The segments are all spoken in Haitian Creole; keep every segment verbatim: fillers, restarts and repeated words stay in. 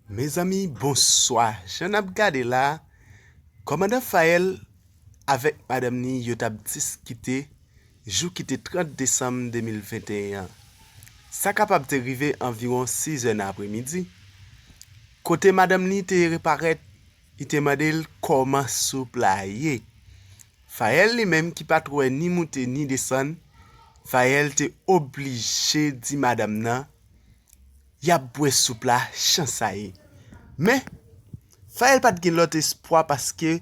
Mezanmi, bonswa. Jan n ap gade la, kòmandan Fayèl avèk madanm ni yo t ap diskite jou ki te trant desanm de mil venteyen an. Sa kapab te rive anviwon sizè nan apremidi. Kote madanm ni te reparèt, li te mande l kòman soup la ye. Fayèl li menm ki pa t wè ni moute ni desann, Fayèl te oblije di madanm nan y ap bwè soup la jan sa ye. Men, Fayèl pa t gen lòt espwa paske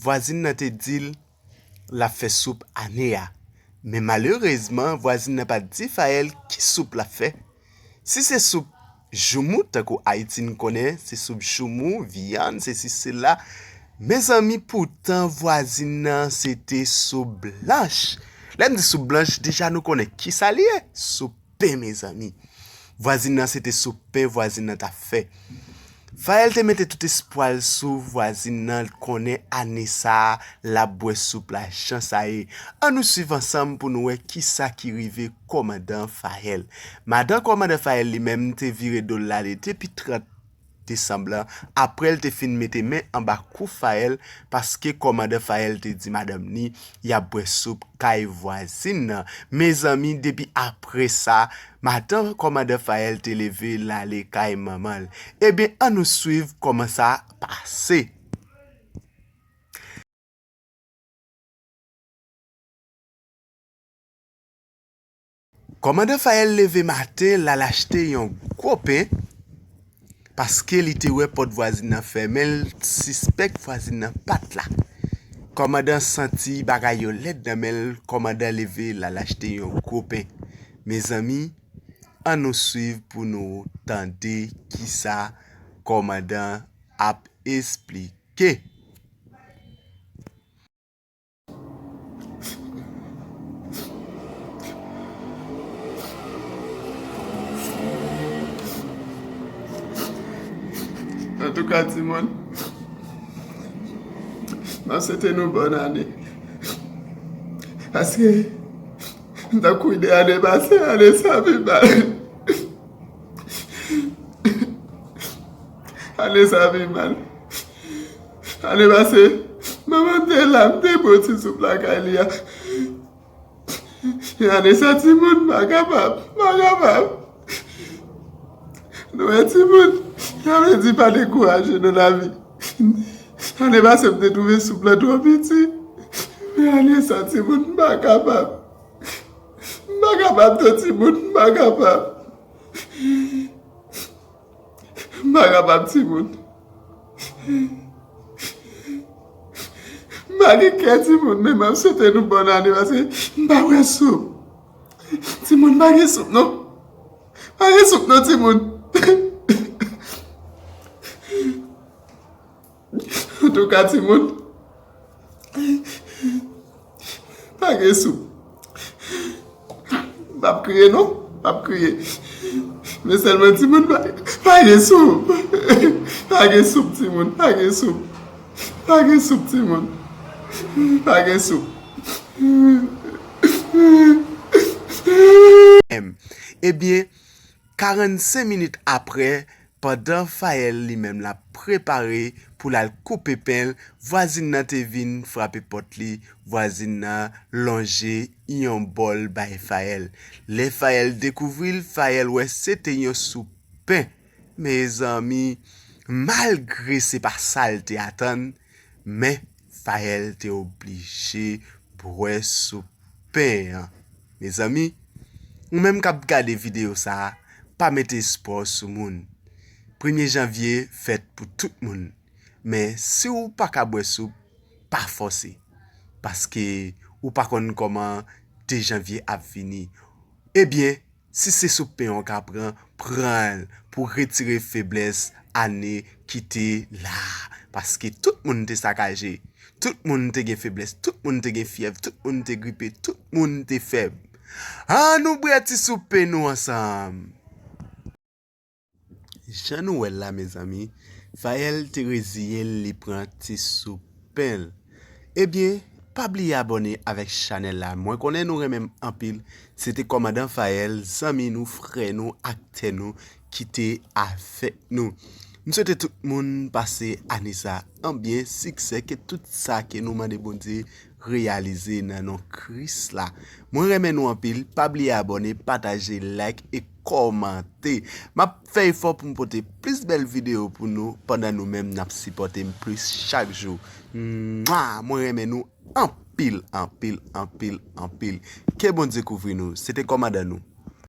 vwazin nan te di l l ap fè soup ane a. Men malerezman, vwazin nan pa t di Fayèl ki soup l ap fè. Si se soup joumou, tankou Ayiti n konnen, se soup joumou, vyann, sesi sela. Mezanmi, poutan vwazin nan se te soup blanch. Lè m di soup blanch, deja nou konnen kisa li ye. Soup pen, mezanmi. Vwazin nan se te soup pen vwazin nan t ap fè. Fayèl te mete tout espwa l sou vwazin nan, l konnen ane sa a, l ap bwè soup la jan sa ye. Ann nou swiv ansanm pou nou wè kisa ki rive kòmandan Fayèl. Madan kòmandan Fayèl li menm te vire do l ale depi trant desanm lan, apre l te fin mete men anba kou Fayèl, paske kòmandan Fayèl te di madanm ni y ap bwè soup kay vwazin nan. Mezanmi, depi apre sa, madan kòmandan Fayèl te leve l ale kay manman l. Ebyen, ann nou swiv kòman sa pase. Kòmandan Fayèl leve maten, l al achte yon gwo pen, paske li te wè pòt vwazin nan fèmen, l sispèk vwazin nan pa t la. Kòmandan santi bagay yo lèd nan men l, kòmandan leve, l al achte yon gwo pen. Mezanmi, ann nou swiv pou nou tande kisa kòmandan ap esplike. Antouka, timoun, m ap swete nou bòn ane. Paske, tankou de ane pase, ane sa pi mal. Ane sa pi mal. Ane pase, manman m te la, m te pran ti soup lakay li a. Men ane sa, timoun, m pa kapab, m pa kapab. Nou wè, timoun, sa vle di pa dekouraje nan lavi. Ane pase, m te twouve soup lan twò piti. Men ane sa, timoun, m pa kapab. M pa kapab non, timoun, m pa kapab. M pa kapab, timoun. M pa gen kè, timoun, men m ap swete nou bòn ane, paske m pa wè soup. Timoun, pa gen soup, non. Pa gen soup, non, timoun. Antouka, timoun, pa gen soup. M p ap kriye, non. M p ap kriye. Men sèlman, timoun, pa, pa gen soup. Pa gen soup, timoun. Pa gen soup. Pa gen soup, timoun. Pa gen soup. Ebyen, karannsenk minit apre, pandan Fayèl li menm l ap prepare pou l al koupe pen l, vwazin nan te vin frape pòt li, vwazin nan lonje yon bòl bay Fayèl. Lè Fayèl dekouvri l, Fayèl wè se te yon soup pen. Mezanmi, malgre se pa sa l te atann, men Fayèl te oblije bwè soup pen an. Mezanmi, ou menm k ap gade videyo sa a, pa mete espwa w sou moun. Premye janvye fèt pou tout moun. Men si w pa ka bwè soup, pa fòse. Paske ou pa konn kòman de janvye ap vini. Ebyen, si se soup pen an w ka pran, pran l pou retire feblès ane ki te la a. Paske tout moun te sakaje. Tout moun te gen feblès, tout moun te gen fyèv, tout moun te gripe, tout moun te fèb. Ann nou bwè ti soup pen nou ansanm. Jan nou wè l la, mezanmi, Fayèl te reziye l, li pran ti soup pen l. Ebyen, pa bliye abòne avèk chanèl la. Mwen konnen nou renmen m anpil. Se te kòmandan Fayèl, zanmi nou, frè nou, aktè nou, ki te avèk nou. M swete tout moun pase ane sa an byen, siksè, ke tout sa ke nou mande Bondye reyalize nan non Kris la. Mwen renmen nou anpil, pa bliye abòne, pataje, like e kòmante. M ap fè efò pou m pote plis bèl videyo pou nou pandan nou menm n ap sipòte m plis chak jou. Mwa! Mwen renmen nou anpil, anpil, anpil, anpil. Ke Bondye kouvri nou. Se te kòmandan nou,